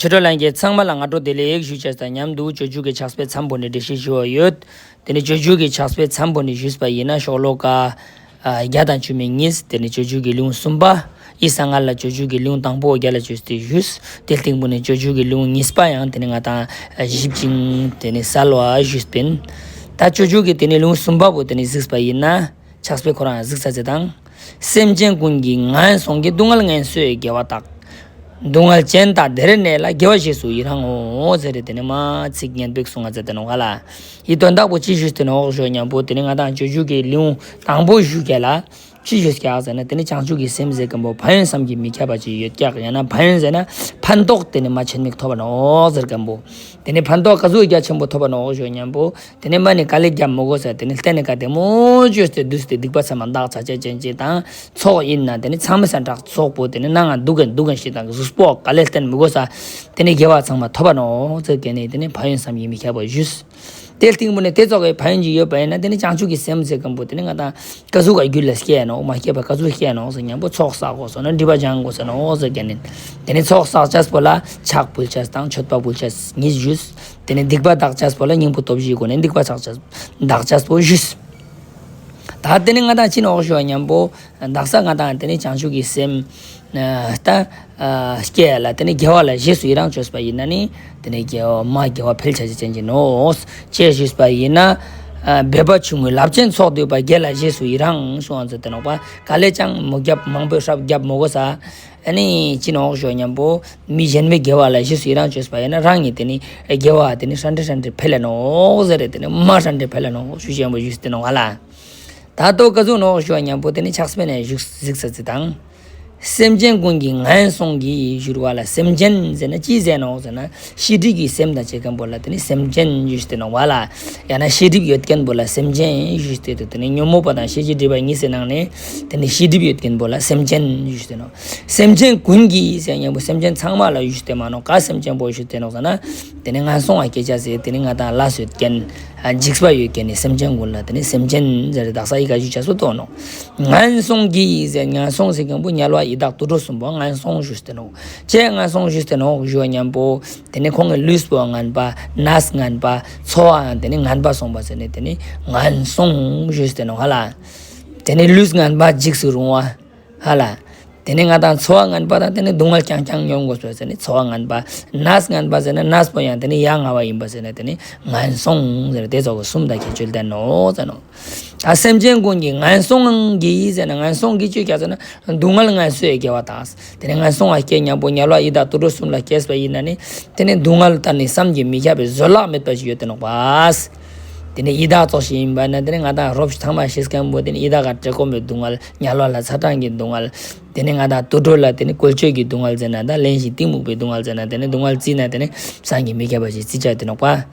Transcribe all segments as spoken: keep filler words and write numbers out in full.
ཆོས་གྲོགས་ལྷན་རྒྱས་ཚང་མ་ལ་སྔ་དྲོ་བདེ་ལེགས་ཞུ་ཅེས་དང་མཉམ་དུ་སྤྱོད་འཇུག་གི་ཕྱག་དཔེ་མཚམས་པོ་ནེ་འགྲེལ་བཤད་ཞུ་བ་ཡོད། ཏེ་ནེ་སྤྱོད་འཇུག་གི་ཕྱག་དཔེ་མཚམས་པོ་ནེ་ཞུས་པ་ཡིན་ན་ཤོ་ལོ་ཀ་ཨ་བརྒྱ་དང་བཅུ་མེད་གཉིས། ཏེ་ནེ་སྤྱོད་འཇུག་གི་ལེའུ་གསུམ་པ། ཡིག་ཚང་ལྔ་ལ་སྤྱོད་འཇུག་གི་ལེའུ་དང་པོ་རྒྱ་ལ་བཅོས་ཏེ་ཞུས། ཏེའི་སྟིང་པོ་ནེ་སྤྱོད་འཇུག་གི་ལེའུ་གཉིས་པ་ཡང་ཏེ་ནེ་ང་དང་ཞིབ་ཅིང་ཏེ་ནེ་གསལ་བ་ཞུས་པིན། ད་སྤྱོད་འཇུག་གི་ཏེ་ནེ་ལེའུ་གསུམ་པ་བོ་ཏེ་ནེ་གཟིགས་པ་ཡིན་ན། ཕྱག་དཔེ་ཁོ་རང་གཟིགས་ས་ཅེས་དང་། སེམས་ཅན་ཀུན་གྱི་ངན་སོང་གི། སྡུག་བསྔལ་ངལ་གསོའི་དགེ་བ་དག། སྡུག་བསྔལ་ཅན་དག་བདེར་གནས་ལ། དགེ་བ་རྗེས་སུ་ཡི་རང་ངོ་། ཟེར་ཏེ་ཏེ་ནེ་མ་ཚིག་སྙན་པོ་གསུངས་ཏེ་ནོག་ཧ་ལ། འི་དོན་དག་པོ་ཅི་ཞུས་ཏེ་ནོག་ཞུ་ཉམ་པོ་ཏེ་ནེ་ང་དང་སྤྱོད་འཇུག་གི་ལེའུ་དང་པོ་ཞུ་རྒྱ་ལ་ཅི་ཞུས་ཀྱག་ཟེར་ན། ཏེ་ནེ་བྱང་ཆུབ་ཀྱི་སེམས་ཟེར་ཁན་པོ་ཕན་ཡོན་བསམ་གྱིས་མི་ཁྱབ་པ་ཅིག་ཡོད་ཀྱག། ཡང་ན་ཕན་ཡོན་ཟེར་ན་ཕན་ཐོགས་ཏེ་ནེ་མ་ཆེན་མོ་ཐོབ་པ་ནོག་ཟེར་ཁན་པོ། ཏེ་ནེ་ཕན་ཐོགས་ག་ཟུག་རྒྱ་ཆེན་པོ་ཐོབ་པ་ནོག་ཞུ་ཉམ་པོ། ཏེ་ནེ་མ་ནེ་དཀའ་ལས་རྒྱབ་མི་དགོས་ས། ཏེ་ནེ་ལྟས་ནེ་ཀ་བདེ་མོ་བཅོས་ཏེ་བསྡུས་ཏེ་སྡིག་པ་ཚང་མ་འདག་ཆ་ཅེས་ཅན་ཅིག་དང་། ཚོགས་ཡིན་ན་ཏེ་ནེ་ཚང་མའི་སང་དྲག་ཚོགས་པོ་ཏེ་ནེ་ནང་ང་འདུག་གིན་འདུག་གིན་ཞིག་དང་གཟུགས་པོ་དཀའ་ལས་བརྟེན་མི་དགོས་ས། ཏེ་ནེ་དགེ་བ་ཚང་མ་ཐོབ་པ་ནོག་ཟེར་ཁན་ནི་ཏེ་ནེ་ཕན་ཡོན་བསམ་གྱིས་མི་ཁྱབ་པ་ཞུས། ཏེའི་སྟིང་པོ་ནེ་ཏེ་ཙོགས་སི་ཕན་ཡོན་ཅིག་ཡོད་པ་ཡིན་ན་ཏེ་ནེ་བྱང་ཆུབ་ཀྱི་སེམས་ཟེར་ཁན་པོ་ཏེ་ནེ་ང་དང་ག་ཟུག་ག་རྒྱུད་ལ་སྐྱེ་ནོག། མ་སྐྱེས་པ་ག་ཟུག་སྐྱེ་ནོག་ཟེར་ཉམ་པོ་ཚོགས་བསགས་དགོས་ས་ནོག། སྒྲིབ་པ་སྦྱང་དགོས་ས་ནོག་ཟེར་ཁན་ནི། ཏེ་ནེ་ཚོགས་བསགས་ཅེས་པོ་ལ་ཕྱག་ཕུལ་ཅེས་དང་མཆོད་པ་ཕུལ་ཅེས་གཉིས་ཞུས། ཏེ་ནེ་སྡིག་པ་འདག་ཅེས་པོ་ལ་སྙིང་པོ་སྟོབས་བཞིའི་སྒོ་ནེ་སྡིག་པ་འདག་ཅེས་འདག་ཅེས་པོ་ཞུས། ད་ཏེ་ནེ་ང་དང་ཅི་ནོག་ཞུ་ཉམ་པོ། དག་ས་ང་དང་ཏེ་ནེ་བྱང་ཆུབ་ཀྱི་སེམས་ཨ་ད་ཨ་སྐྱེ་ལ་ཏེ་ནེ་དགེ་བ་ལ་རྗེས་སུ་ཡི་རང་བཅོས་པ་ཡིན་ན་ནི་ཏེ་ནེ་དགེ་བ་མ་དགེ་བ་འཕེལ་ཆ་ཅེས་ཅན་ཅིག་ནོག། ཅེས་ཞུས་པ་ཡིན་ན། ཨ་འབད་པ་ཆུང་ངུས་རླབས་ཆེན་ཚོགས་བསྡུས་པ། དགེ་ལ་རྗེས་སུ་ཡི་རང་ཞུ་བ་ཟེར་ཏེ་ནོག་པ། དཀའ་ལས་ཅང་མི་རྒྱབ་མང་པོ་ཧྲབ་རྒྱབ་མི་དགོས་ས། ཨ་ནི་ཅི་ནོག་ཞུ་ཉམ་པོ། མི་གཞན་མའི་དགེ་བ་ལ་རྗེས་སུ་ཡི་རང་བཅོས་པ་ཡིན་ན་རང་ངི་ཏེ་ནེ་དགེ་བ་ཏེ་ནེ་ཧྲན་ཏེ་ཧྲན་ཏེ་འཕེལ་ལ་ནོག་ཟེར་ཏེ་ནེ་མ་ཧྲན་ཏེ་འཕེལ་ལ་ནོག་ཞུ་ཅེས་པོ་ཞུས་ཏེ་ནོག་ཧ་ལ། ད་ལྟོ་ག་ཟུག་ནོག་ཞུ་ཉམ་པོ་ཏེ་ནེ་ཕྱག་དཔེ་ནེ་ཞུགས་གཟིགས་ས་ཅེས་དང་། སེམས་ཅན་ཀུན་གྱི་ངན་སོང་གི་ཞུ་བ་ལ་སེམས་ཅན་ཟེར་ན་ཅི་ཟེར་ནོག་ཟེར་ན་ཤེས་སྒྲིབ་ཀྱི་སེམས་དང་བཅས་ཁན་པོ་ལ་ཏེ་ནེ་སེམས་ཅན་ཞུས་ཏེ་ནོག་པ་ལ། ཡང་ན་ཤེས་སྒྲིབ་ཡོད་ཁན་པོ་ལ་སེམས་ཅན་ཞུས་ཏེ་ཏེ་ནེ་ཉོན་མོངས་པ་དང་ཤེས་བྱའི་སྒྲིབ་པ་གཉིས་སི་ནང་ནེ་ཏེ་ནེ་ཤེས་སྒྲིབ་ཡོད་ཁན་པོ་ལ་སེམས་ཅན་ཞུས་ཏེ་ནོག། སེམས་ཅན་ཀུན་གྱི་ཟེར་ཉམ་པོ་སེམས་ཅན་ཚང་མ་ལ་ཞུས་ཏེ་མ་ནོག། ག་སེམས་ཅན་པོ་ཞུས་ཏེ་ནོག་ཟེར་ན། ཏེ་ནེ་ངན་སོང་ང་སྐྱེ་ཅེས་སི་ཏེ་ནེ་ང་དང་ལས་ཡོད་ཁན། ཨ་འཇིགས་པ་ཡོད་ཁན་ནི་སེམས་ཅན་ཀུན་ལ་ཏེ་ནེ་སེམས་ཅན་ཟེར་དག་ས་ཡི་ག་ཞུ་ཅེས་སུ་ཐོན་ནོག། ངན་སོང་གི་ཟེར་ངན་སོང་ཟེར་ཁན་པོ་དམྱལ་བ་ཡི་དྭགས་དུད་འགྲོ་གསུམ་པོ་ངན་སོང་ཞུས་ཏེ་ནོག། ཅི་ངན་སོང་ཞུས་ཏེ་ནོག་ཞུ་ཉམ་པོ། ཏེ་ནེ་ཁོང་གི་ལུས་པོ་ངན་པ། གནས་ངན་པ། འཚོ་བའང་ཏེ་ནེ་ངན་པ་སོང་པ་ཟེར་ནེ་ཏེ་ནེ་ངན་སོང་ཞུས་ཏེ་ནོག་ཧ་ལ། ཏེ་ནེ་ལུས་ངན་པ་འཇིགས་སུ་རུང་བ། ཧ་ལ། ཏེ་ནེ་ང་དང་འཚོ་བ་ངན་པ་དང་ཏེ་ནེ་སྡུག་བསྔལ་རྐྱང་རྐྱང་མྱོང་དགོས་པ་ཟེར་ནེ་འཚོ་བ་ངན་པ། གནས་ངན་པ་ཟེར་ན་གནས་པོ་ཡང་ཏེ་ནེ་ཡ་ང་བ་ཡིན་པ་ཟེར་ནེ་ཏེ་ནེ་ངན་སོང་ཟེར་ཏེ་ཙོགས་གསུམ་དང་ཁྱད་ཆོས་ལྡན་ནོག་ཟེར་ནོག། ད་སེམས་ཅན་ཀུན་གྱི་ངན་སོང་གི་ཟེར་ན་ངན་སོང་གི་ཅི་ཡོད་ཀྱག་ཟེར་ན་སྡུག་བསྔལ་ངལ་གསོའི་དགེ་བ་དག། ཏེ་ནེ་ངན་སོང་ང་སྐྱེ་ཉམ་པོ་དམྱལ་བ་ཡི་དྭགས་དུད་འགྲོ་གསུམ་ལ་སྐྱེས་པ་ཡིན་ན་ནི་ཏེ་ནེ་སྡུག་བསྔལ་ད་ནི་བསམ་གྱིས་མི་ཁྱབ་པའི་བཟོད་གླགས་མེད་པ་ཞིག་ཡོད་དེ་ནོག་པ། ཏེ་ནེ་ཡི་དྭགས་ཙོགས་ཤིག་ཡིན་པ་ན་ཏེ་ནེ་ང་དང་རོབ་ཐང་མ་ཤེས་ཁན་པོ་ཏེ་ནེ་ཡི་དྭགས་ཀ་བཀྲེས་སྐོམ་པའི་སྡུག་བསྔལ། དམྱལ་བ་ལ་ཚ་གྲང་གི་སྡུག་བསྔལ། ཏེ་ནེ་ང་དང་དུད་འགྲོ་ལ་ཏེ་ནེ་བཀོལ་སྤྱོད་ཀྱི་སྡུག་བསྔལ་ཟེར་ན་དང་གླེན་ཞིང་གཏི་མུག་པའི་སྡུག་བསྔལ་ཟེར་ན་ཏེ་ནེ་སྡུག་བསྔལ་བརྩིས་ན་ཏེ་ནེ་བསམ་གྱིས་མི་ཁྱབ་པ་ཞིག་བརྩི་ཅེས་དེ་ནོག་པ།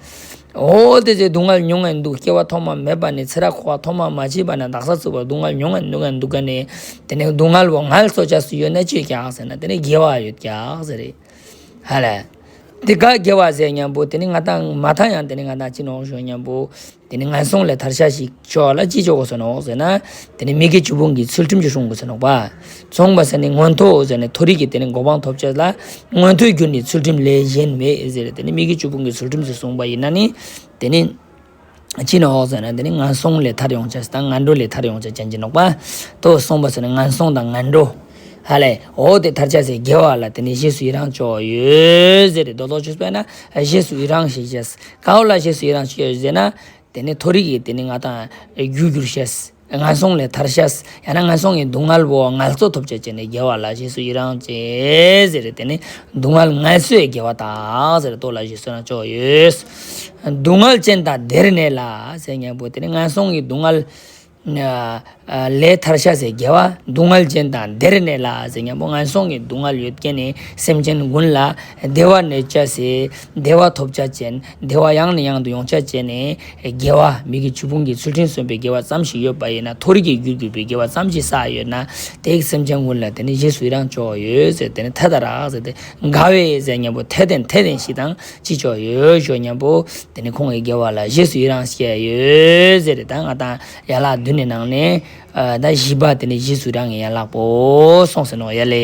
འོ་ཏེ་ཚེ་སྡུག་བསྔལ་མྱོང་ངན་འདུག། སྐྱེ་བ་ཐོག་མ་མེད་པ་ནེ་ཚེ་རབས་འཁོར་བ་ཐོག་མ་མ་མཆིས་པ་ནེ་དག་ས་ཚུག་པ་སྡུག་བསྔལ་མྱོང་ངན་འདུག་ངན་འདུག་ག་ནེ། ཏེ་ནེ་སྡུག་བསྔལ་བོ་ངལ་གསོ་ཅེས་སུ་ཡོད་ན་ཅི་ཡོད་ཀྱག་ཟེར་ན་ཏེ་ནེ་དགེ་བ་ཡོད་ཀྱག་ཟེར་རེ། ཧ་ལ། ཏེ་ག་དགེ་བ་ཟེར་ཉམ་པོ་ཏེ་ནེ་ང་དང་མ་ཐང་ཡང་ཏེ་ནེ་ང་དང་ཅི་ནོག་ཞུ་ཉམ་པོ། ཏེ་ནེ་ངན་སོང་ལས་ཐར་ཤེས་ཤིག་ཅོ་ལ་ཅི་ཅོ་དགོས་ས་ནོག་ཟེར་ན། ཏེ་ནེ་མི་དགེ་བཅུ་སྤོང་གི་ཚུལ་ཁྲིམས་ཅིག་སྲུང་དགོས་ས་ནོག་པ། སྲུང་བ་ཟེར་ནི་མངོན་མཐོ་ཟེར་ནི་མཐོ་རིས་ཀྱི་ཏེ་ནེ་གོ་འཕང་ཐོབ་ཅེས་ལ་མངོན་མཐོའི་རྒྱུ་ནི་ཚུལ་ཁྲིམས་ལས་གཞན་མེད་ཟེར། ཏེ་ནེ་མི་དགེ་བཅུ་སྤོང་གི་ཚུལ་ཁྲིམས་སུ་སྲུང་བ་ཡིན་ན་ནི། ཏེ་ནེ་ཅི་ནོག་ཟེར་ན་ཏེ་ནེ་ངན་སོང་ལས་ཐར་ཡོང་ཅེས་དང་ངན་འགྲོ་ལས་ཐར་ཡོང་ཅེས་ཅན་ཅིག་ནོག་པ། ཏོ་སྲུང་བ་ཟེར་ནི་ངན་སོང་དང་ངན་འགྲོ། ཧ་ལས་འོ་ཏེ་ཐར་ཅེས་སི་དགེ་བ་ལ་ཏེ་ནེ་རྗེས་སུ་ཡི་རང་ཅོ་ཡོད་ཟེར་ཏེ་དོ་དོ་ཅོས་པ་ན་རྗེས་སུ་ཡི་རང་ཞིག་ཅེས། ག་བོ་ལ་རྗེས་སུ་ཡི་རང་ཅོ་ཡོད་ཟེར་ན། ཏེ་ནེ་མཐོ་རིས་ཀྱི་ཏེ་ནེ་ང་དང་རྒྱུར་གྱུར་ཤེས། ངན་སོང་ལས་ཐར་ཤེས། ཡང་ན་ངན་སོང་གི་སྡུག་བསྔལ་བོ་ངལ་གསོ་ཐོབ་ཅེས་ཅན་ནི་དགེ་བ་ལ་རྗེས་སུ་ཡི་རང་ཅོས་ཟེར་ཏེ་ནེ་སྡུག་བསྔལ་ངལ་གསོའི་དགེ་བ་དག་ཟེར་ཏོ་ལ་རྗེས་སུ་ཡི་རང་ཅོ་ཡོད། སྡུག་བསྔལ་ཅན་དག་བདེར་གནས་ལ་ཟེར་ཉམ་པོ་ཏེ་ནེ་ངན་སོང་གི་སྡུག་བསྔལ་ཨ་ཨ་ལས་ཐར་ཤེས་སི་དགེ་བ། སྡུག་བསྔལ་ཅན་དག་བདེར་གནས་ལ་ཟེར་ཉམ་པོ་ངན་སོང་གི་སྡུག་བསྔལ་ཡོད་ཁན་ནི་སེམས་ཅན་ཀུན་ལ་བདེ་བ་གནས་ཅེས་སི་བདེ་བ་ཐོབ་ཅེས་ཅན་བདེ་བ་ཡང་ནས་ཡང་དུ་ཡོང་ཅེས་ཅན་ནི་དགེ་བ་མི་དགེ་བཅུ་སྤོང་གི་ཚུལ་ཁྲིམས་སྲུང་བའི་དགེ་བ་ཙམ་ཞིག་ཡོད་པ་ཡིན་ན་མཐོ་རིས་ཀྱི་རྒྱུར་གྱུར་པའི་དགེ་བ་ཙམ་ཞིག་བསགས་ཡོད་ན་དེ་སེམས་ཅན་ཀུན་ལ་ཏེ་ནེ་རྗེས་སུ་ཡི་རང་ཅོ་ཡོད་ཟེར་ཏེ་ནེ་ཐད་ད་རག་ཟེར་ཏེ་དགའ་བས་ཟེར་ཉམ་པོ་ཐད་དེ་ཐད་དེ་ཞིག་དང་ཅི་ཅོ་ཡོད་ཞུ་ཉམ་པོ་ཏེ་ནེ་ཁོང་གི་དགེ་བ་ལ་རྗེས་སུ་ཡི་རང་ཅོ་ཡོད་ཟེར་ཏེ་ད་ང་དང་ཡན་ལག་བདུན་ནི་ནང་ནེ་ཨ་ད་བཞི་པ་ཏེ་ནེ་རྗེས་སུ་ཡི་རང་གི་ཡན་ལག་པོ་སོང་ཟེར་ནོག་ཡ་ལེ།